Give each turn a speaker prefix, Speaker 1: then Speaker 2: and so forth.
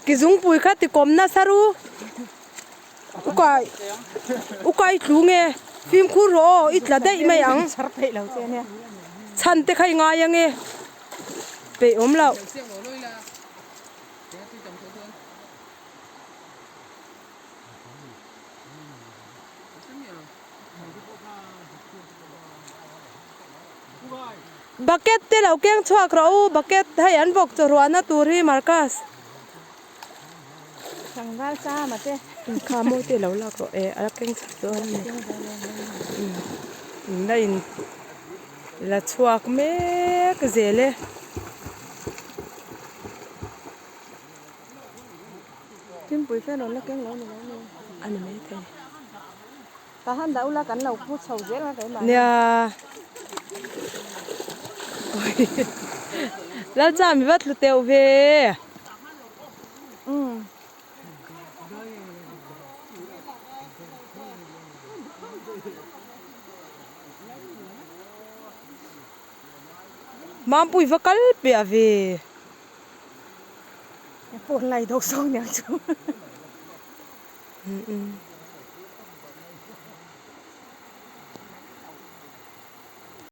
Speaker 1: Ki zungpui kha ti kawm nasa ru. Ukai ukai tlu nge fimkhur rawh aw i tla daih mai ang. Chhan te kha i ngai ange peih awm loh. Bucket te lo keng chhuak rawh u bucket hei an vawk chaw ruahna tur hi Marcus.
Speaker 2: Tlangval sa mate.
Speaker 1: Kha mawi te lo lak rawh e a keng chhuak dawn a ni. La in la chhuak mek zel e.
Speaker 2: Thingpui fan rawn la keng lo ni lo ni.
Speaker 1: A ni mai thei.
Speaker 2: Ka han dah ula kan lo pu chho zel a keimah.
Speaker 1: Nia. Lalcha mi va tlu teuh ve.
Speaker 2: Umm.
Speaker 1: Mampui va kal piah ve.
Speaker 2: Pawn lai deuh sawng niang chu.